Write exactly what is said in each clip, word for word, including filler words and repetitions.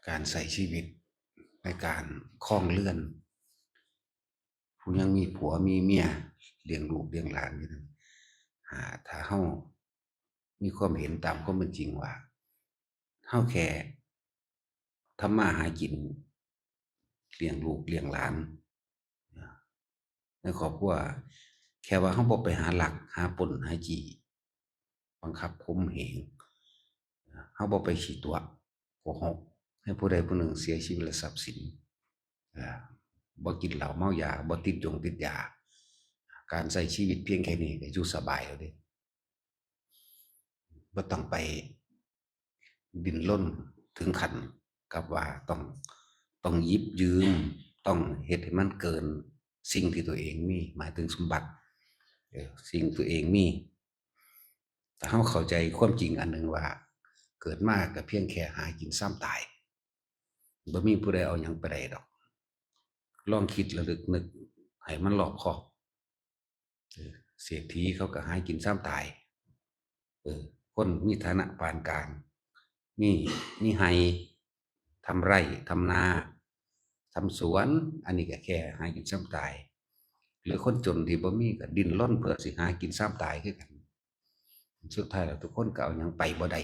การใช้ชีวิตในการครองเรือน ผู้ยังมีผัวมีเมีย เลี้ยงลูกเลี้ยงหลานอยู่นั้น อ่า ถ้าเฮามีความเห็นตามความเป็นจริงว่า เฮาแค่ทำมาหากิน เลี้ยงลูกเลี้ยงหลาน ในครอบครัว แค่ว่าเฮาบ่ไปหาลัก หาปล้น หาจี้ บังคับข่มเหง เฮาบ่ไปขี้ตั๋ว โกหก ให้ผู้ใดผู้หนึ่งเสียชีวิตและทรัพย์สิน อ่า บ่กินเหล้าเมายา บ่ติดยงติดยา การใช้ชีวิตเพียงแค่นี้ก็อยู่สบายแล้วเด้ บ่ต้องไปดิ้นรนถึงขั้นกับว่าต้อง ต้องหยิบยืม ต้องเฮ็ดให้มันเกินสิ่งที่ตัวเองมี หมายถึงสมบัติ เออ สิ่งตัวเองมี แต่เฮาเข้าใจความจริงอันหนึ่งว่า เกิดมาก็เพียงแค่หากินซ้ำตาย บ่มีผู้ใดเอาหยังไปได้ดอก ลองคิดระลึกนึกให้มันรอบคอบ เออ เศรษฐีเขาก็หากินซ้ำตาย เออ คนมีฐานะปานกลาง มี มีไร่ ทำไร่ ทำนา ทำสวน อันนี้ก็แค่หากินซ้ำตาย หรือคนจนที่บ่มีก็ดิ้นรนเพื่อสิหากินซ้ำตายคือกัน สุดท้ายแล้วทุกคนก็เอาหยังไปบ่ได้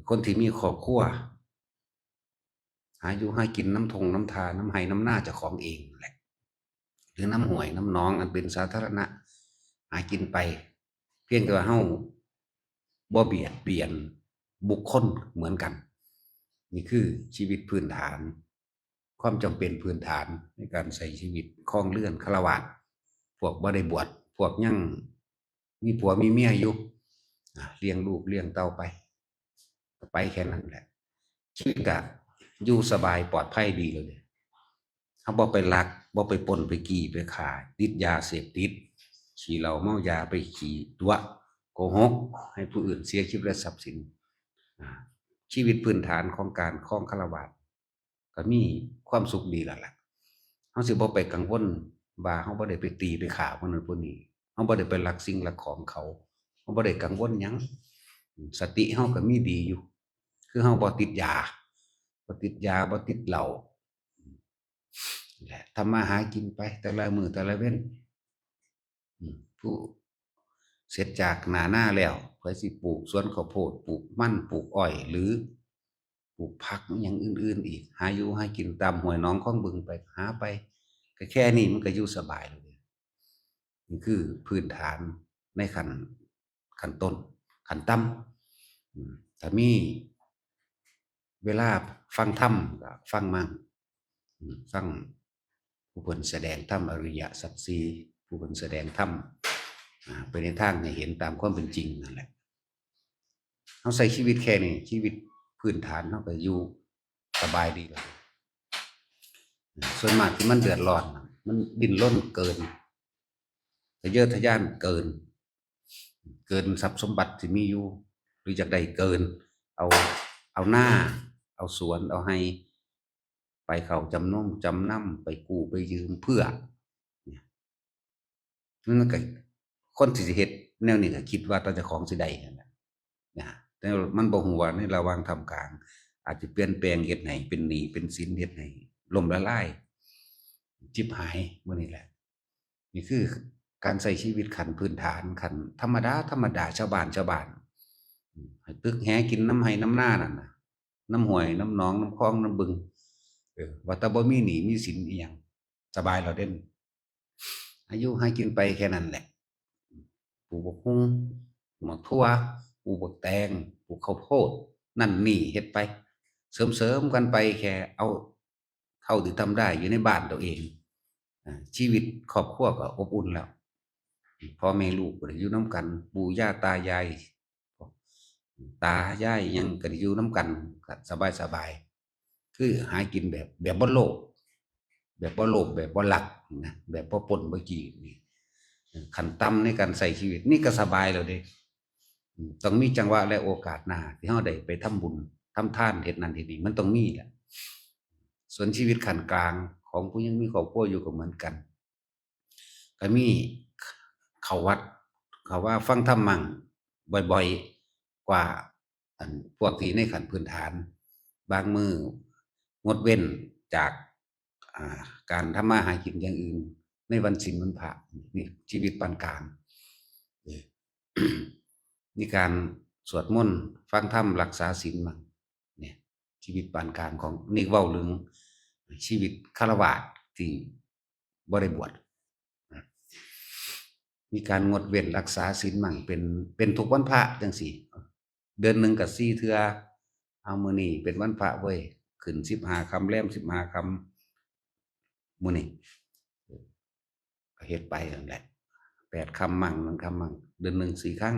คนที่มีครอบครัว หาอยู่หากินนำท่งนำทา นำไร่นำนาเจ้าของเองนั่นแหละ หรือนำห้วยนำหนองอันเป็นสาธารณะ หากินไป เพียงแต่ว่าเฮาบ่เบียดเบียนบุคคลเหมือนกัน นี่คือชีวิตพื้นฐาน ความจำเป็นพื้นฐานในการใช้ชีวิตครองเรือนฆราวาส พวกบ่ได้บวช พวกยังมีผัวมีเมียอยู่ อ่ะ เลี้ยงลูกเลี้ยงเต้าไป ก็ไปแค่นั้นแหละ ชีวิตก็อยู่สบายปลอดภัยดีเลย เฮาบ่ไปลัก บ่ไปปล้น ไปจี้ ไปฆ่า ติดยาเสพติด ขี้เหล้าเมายา ไปขี้ตั๋ว โกหก ให้ผู้อื่นเสียชีวิตและทรัพย์สิน อ่า ชีวิตพื้นฐานของการครองฆราวาส ก็มีความสุขดีแล้วล่ะ เฮาสิบ่ไปกังวลว่าเฮาบ่ได้ไปตีไปฆ่าผู้นั้นผู้นี้ เฮาบ่ได้ไปลักสิ่งลักของเขา เฮาบ่ได้กังวลหยัง สติเฮาก็มีดีอยู่ คือเฮาบ่ติดยา บ่ติดยา บ่ติดเหล้า และทำมาหากินไปแต่ละมื้อแต่ละเว็น อืม ผู้เสร็จจากหน้านาแล้ว ข้อยสิปลูกสวนข้าวโพด ปลูกมัน ปลูกอ้อย หรือปลูกผักอย่างอื่นๆอีก หาอยู่หากินตามห้วยหนองคลองบึงไป หาไป ก็แค่นี้มันก็อยู่สบายแล้วเด้ นี่คือพื้นฐานในขั้น ขั้นต้น ขั้นต่ำ อืม ถ้ามีเวลาฟังธรรมก็ฟังมั่ง อืม ฟังผู้เพิ่นแสดงธรรมอริยสัจสี่ ผู้เพิ่นแสดงธรรม อ่า ไปในทางให้เห็นตามความเป็นจริงนั่นแหละ เฮาใช้ชีวิตแค่นี้ ชีวิตพื้นฐานเฮาก็อยู่สบายดีแล้ว ส่วนมากที่มันเดือดร้อนน่ะ มันดิ้นรนเกิน ทะเยอทะยานเกิน เกินทรัพย์สมบัติที่มีอยู่ หรืออยากได้เกิน เอา เอานา เอาสวน เอาไร่ ไปเข้าจำนงจำนำ ไปกู้ไปยืมเพื่อ เนี่ย มันก็ คนที่สิเฮ็ดแนวนี้ก็คิดว่าแต่เจ้าของสิได้นั่นแหละ นะ แต่มันบ่ฮู้ว่าในระหว่างท่ามกลาง อาจจะเปลี่ยนแปลงเฮ็ดให้เป็นหนี้เป็นสิน เฮ็ดให้ล้มละลาย ชิบหายมื้อนี้แหละ นี่คือการใช้ชีวิตขั้นพื้นฐาน ขั้นธรรมดา ธรรมดา ชาวบ้าน ชาวบ้าน อืม ให้ตึกแหกินนำไร่นำนานั่นน่ะ นำห้วย นำหนอง นำคลอง นำบึง เออ ว่าแต่บ่มีหนี้มีสินอิหยัง สบายแล้วเด้ อาอยู่หากินไปแค่นั้นแหละ ปลูกบักฮุ่ง ปลูกบักถั่ว ปลูกบักแตง ปลูกข้าวโพด นั่นนี่เฮ็ดไป เสริมๆกันไป แค่เอาเท่าที่ทำได้อยู่ในบ้านตัวเอง อ่า ชีวิตครอบครัวก็อบอุ่นแล้ว พ่อแม่ลูกก็ได้อยู่นำกัน ปู่ย่าตายาย ตายายหยังก็ได้อยู่นำกัน ก็สบายๆ คือหากินแบบ แบบบ่โลภ แบบบ่โลภ แบบบ่ลักนะ แบบบ่ปล้นบ่จี้นี่ ขั้นต่ำในการใช้ชีวิตนี่ก็สบายแล้วเด้ อืม ต้องมีจังหวะและโอกาสหน้าที่เฮาได้ไปทำบุญ ทำทาน เฮ็ดนั่นเฮ็ดนี่ มันต้องมีแหละ ส่วนชีวิตขั้นกลางของผู้ยังมีครอบครัวอยู่ก็เหมือนกัน ก็มีเข้าวัด เข้าว่าฟังธรรมมั่งบ่อยๆ กว่า อันพวกที่ในขั้นพื้นฐาน บางมื้อ งดเว้นจาก อ่า การทำมาหากินอย่างอื่น ในวันศีลวันพระ นี่ชีวิตปานกลาง เออ มีการสวดมนต์ ฟังธรรม รักษาศีลมั่ง เนี่ย ชีวิตปานกลางของ นี่เว้าเรื่องชีวิตฆราวาสที่บ่ได้บวช มีการงดเว้นรักษาศีลมั่ง เป็น เป็นทุกวันพระจังซี้ เดือนหนึ่งก็สี่เทื่อ เอามื้อนี้เป็นวันพระเว้ย ขึ้นสิบห้าค่ำ แรมสิบห้าค่ำ มื้อนี้ ก็เฮ็ดไปนั่นแหละ แปดค่ำมั่ง หนึ่งค่ำมั่ง เดือนหนึ่งสี่ครั้ง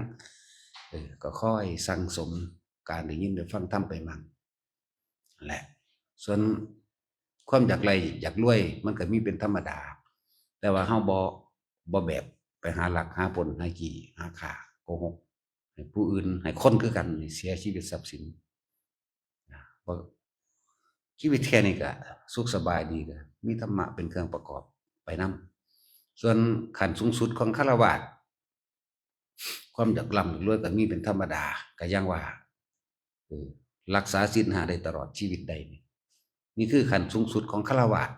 เออ ก็ค่อยสั่งสมการได้ยินได้ฟังธรรมไปมั่ง แหละ ส่วนความอยากไร่อยากรวย มันก็มีเป็นธรรมดา แต่ว่าเฮาบ่ บ่แบบไปหาลัก หาปล้น หาจี้ หาฆ่า โกหก ให้ผู้อื่น ให้คนคือกันนี่เสียชีวิตทรัพย์สิน นะ บ่ ชีวิตแค่นี้ก็สุขสบายดี ก็มีธรรมะเป็นเครื่องประกอบไปนำ ส่วนขั้นสูงสุดของฆราวาส ความอยากร่ำอยากรวยก็มีเป็นธรรมดา ก็อย่างว่า เออ รักษาศีลห้าได้ตลอดชีวิตได้นี่ นี่คือขั้นสูงสุดของฆราวาส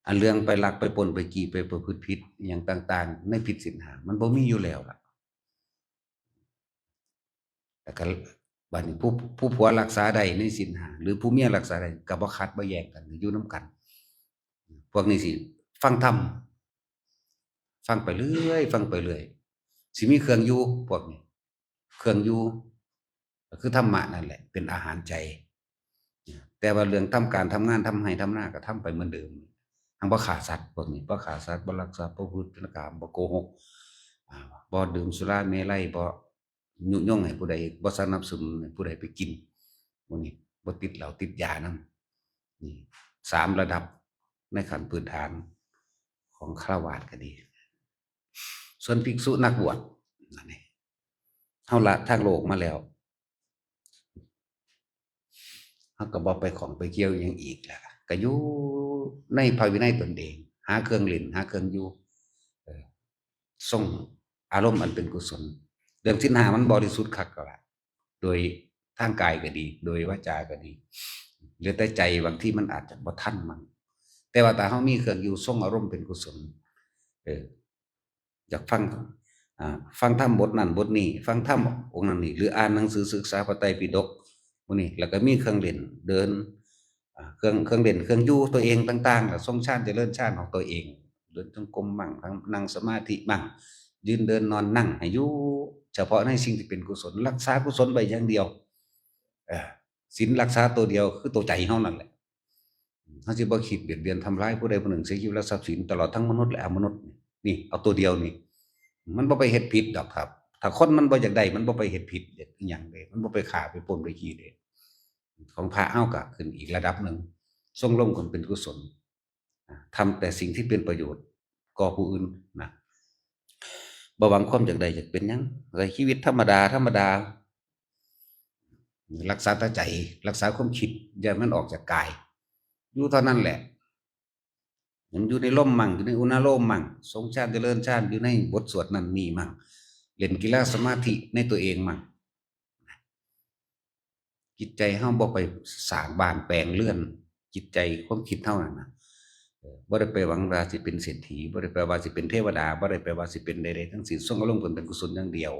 อันเรื่องไปลักไปปล้นไปจี้ไปประพฤติผิดอหย่างต่างๆ ในผิดศีลห้า มันบ่มีอยู่แล้วล่ะ แล้วก็บัดนี้ผู้ ผู้ผัวรักษาได้ในศีลห้า หรือผู้เมียรักษาได้ ก็บ่ขัดบ่แย้งกัน อยู่นำกัน พวกนี้สิฟังธรรม ฟังไปเรื่อย ฟังไปเรื่อย สิมีเครื่องอยู่ พวกนี้ เครื่องอยู่ ก็คือธรรมะนั่นแหละ เป็นอาหารใจ แต่ว่าเรื่องทำการทำงาน ทำไร่ทำนาก็ทำไปเหมือนเดิม หั้นบ่ฆ่าสัตว์ พวกนี้ บ่ฆ่าสัตว์ บ่ลักทรัพย์ บ่พูดกาม บ่โกหก อ่า บ่ดื่มสุราเมรัย บ่ยุยงให้ผู้ใด บ่สนับสนุนให้ผู้ใดไปกิน พวกนี้ บ่ติดเหล้าติดยานำ นี่ สามระดับในขั้นพื้นฐานของฆราวาสก็ดี ส่วนภิกษุนักบวช นั่นนี่ เฮาละทางโลกมาแล้ว เฮาก็บ่ไปข้องไปเกี่ยวอิหยังอีกแล้ว ก็อยู่ในพระวินัยตนเอง หาเครื่องเล่น หาเครื่องอยู่ เออ ทรงอารมณ์อันเป็นกุศล เรื่องศีลห้ามันบริสุทธิ์คักแล้วล่ะ โดยทางกายก็ดี โดยวาจาก็ดี เหลือแต่ใจบางทีมันอาจจะบ่ทันมัน แต่ว่าถ้าเฮามีเครื่องอยู่ทรงอารมณ์เป็นกุศล เออ อยากฟัง อ่า ฟังธรรมบทนั้นบทนี้ ฟังธรรมองค์นั้นนี่ หรืออ่านหนังสือศึกษาพระไตรปิฎก พวกนี้ แล้วก็มีเครื่องเล่นเดิน อ่า เครื่อง เครื่องเล่น เครื่องอยู่ตัวเองต่างๆ แล้วทรงฌานเจริญฌานของตัวเอง เดินจงกรมมั่ง นั่งสมาธิมั่ง ยืนเดินนอนนั่ง ให้อยู่เฉพาะในสิ่งที่เป็นกุศล รักษากุศลไว้อย่างเดียว เออ ศีลรักษาตัวเดียวคือตัวใจเฮานั่นแหละ เฮาสิบ่คิดเบียดเบียนทำร้ายผู้ใดผู้หนึ่ง เสียชีวิตและทรัพย์สิน ตลอดทั้งมนุษย์และอมนุษย์ นี่ เอาตัวเดียวนี่ มันบ่ไปเฮ็ดผิดดอกครับ ถ้าคนมันบ่อยากได้ มันบ่ไปเฮ็ดผิดเฮ็ดอิหยังเด้ มันบ่ไปฆ่าไปปล้นไปจี้เด้ ของพระเฮาก็ขึ้นอีกระดับหนึ่ง ทรงลงขึ้นเป็นกุศล อ่า ทำแต่สิ่งที่เป็นประโยชน์ก่อผู้อื่นนะ บ่หวังความอยากได้อยากเป็นหยัง ใช้ชีวิตธรรมดา ธรรมดา รักษาแต่ใจ รักษาความคิด อย่าให้มันออกจากกาย อยู่เท่านั้นแหละ มันอยู่ในลมมั่ง อยู่ในอนุโลมมั่ง ทรงฌานเจริญฌาน อยู่ในบทสวดนั่นนี่มั่ง เล่นกีฬาสมาธิในตัวเองมั่ง จิตใจเฮาบ่ไปสร้างบ้านแปลงเรือน จิตใจความคิดเฮานั่นนะ เออ บ่ได้ไปหวังว่าสิเป็นเศรษฐี บ่ได้แปลว่าสิเป็นเทวดา บ่ได้แปลว่าสิเป็นใดๆทั้งสิ้น ทรงอารมณ์กันเป็นกุศลอย่างเดียว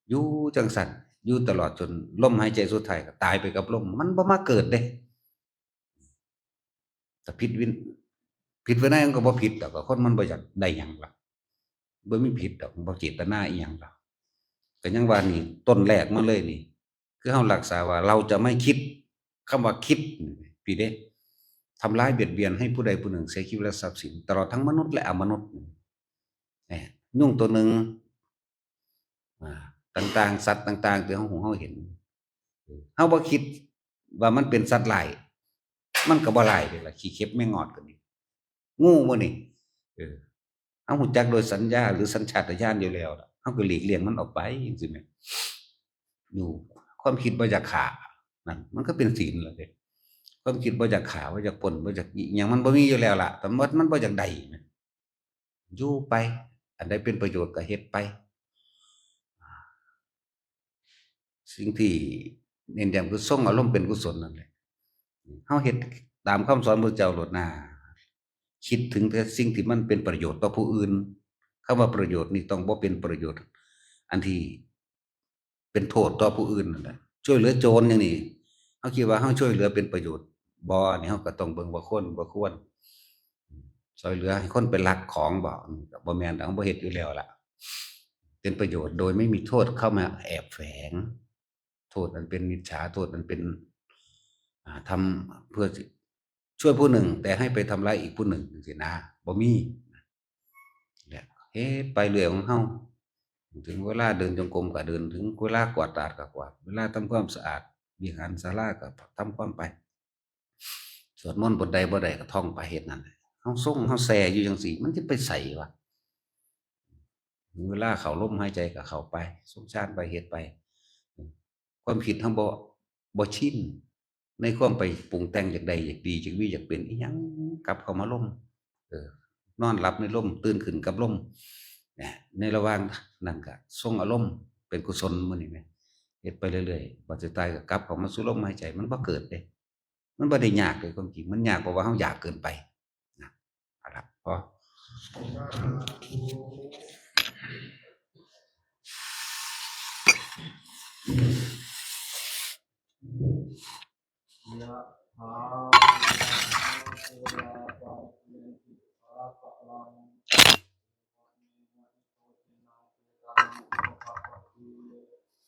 อยู่จังซั่น อยู่ตลอดจนลมหายใจสุดท้ายก็ตายไปกับลม มันบ่มาเกิดเด้ แต่ผิดวิน ผิดวินัยมันก็บ่ผิดดอก ก็คนมันบ่อยากได้หยังล่ะ บ่มีผิดดอก บ่เจตนาอีหยังดอก ก็ยังว่านี่ ต้นแรกมาเลยนี่ คือเฮารักษาว่าเราจะไม่คิด คำว่าคิดนี่ พี่เด้ ทำร้ายเบียดเบียนให้ผู้ใดผู้หนึ่งเสียชีวิตและทรัพย์สิน ตลอดทั้งมนุษย์และอมนุษย์ แหม ยุงตัวหนึ่ง อ่า ต่างๆ สัตว์ต่างๆ ที่เฮาหูเฮาเห็น เฮาบ่คิดว่ามันเป็นสัตว์ร้าย มันก็บ่ร้ายเด้ล่ะ ขี้เข็บแมงงอดก็ดี งูบ่นี่ เออ เฮารู้จักโดยสัญญาหรือสัญชาตญาณอยู่แล้วล่ะ เฮาก็หลีกเลี่ยงมันออกไปจังซี่แหม อยู่ ความคิดบ่อยากฆ่า นั่น มันก็เป็นศีลแล้วเด้ ความคิดบ่อยากฆ่า บ่อยากปล้น บ่อยากอิหยัง มันบ่มีอยู่แล้วล่ะ แต่มัน มันบ่อยากได้แหม อยู่ไป อันใดเป็นประโยชน์ก็เฮ็ดไป สิ่งที่ เน้นย้ำคือทรงอารมณ์เป็นกุศลนั่นแหละ เฮาเฮ็ดตามคำสอนพระเจ้าโลดนา คิดถึงแต่สิ่งที่มันเป็นประโยชน์ต่อผู้อื่น คำว่าประโยชน์นี่ต้องบ่เป็นประโยชน์ อันที่เป็นโทษต่อผู้อื่นนั่นแหละ ช่วยเหลือโจรอย่างนี้ เฮาคิดว่าเฮาช่วยเหลือเป็นประโยชน์บ่ อันนี้เฮาก็ต้องเบิ่งว่าควรบ่ควร ช่วยเหลือให้คนไปลักของบ่ อืม ก็บ่แม่นดอก เฮาบ่เฮ็ดอยู่แล้วล่ะ เป็นประโยชน์โดยไม่มีโทษเข้ามาแอบแฝง โทษอันเป็นมิจฉา โทษอันเป็น อ่า ทำเพื่อสิช่วยผู้หนึ่ง แต่ให้ไปทำร้ายอีกผู้หนึ่งจังซี้นะ บ่มี แหละ เฮ็ดไปเรื่อยของเฮา ถึงเวลาเดินจงกรมก็เดิน ถึงเวลากวาดลานก็กวาด เวลาทำความสะอาดวิหารศาลาก็ทำความไป สวดมนต์บทใดบ่ได้ก็ท่องไป เฮ็ดนั่นแหละ เฮาทรงเฮาแช่อยู่จังซี้ มันสิไปไสวะ ถึงเวลาเข้าลมหายใจก็เข้าไป ทรงฌานไป เฮ็ดไป ความคิดเฮาบ่ บ่ชิน ในความไปปรุงแต่งอยากได้ อยากดี อยากมี อยากเป็น อิหยัง กลับเข้ามาลม เออ นอนหลับในลม ตื่นขึ้นกับลม นะ ในระหว่างนั้นก็ทรงอารมณ์เป็นกุศลมื้อนี้แหม เฮ็ดไปเรื่อยๆ บัดสุดท้ายก็กลับเข้ามาสู่ลมหายใจ มันบ่เกิดเด้ มันบ่ได้ยากเลยความจริง มันยากเพราะว่าเฮาอยากเกินไป นะ เอาละ พอ ยะถา วาริวะหาปูราปะปูรินติสาคารัง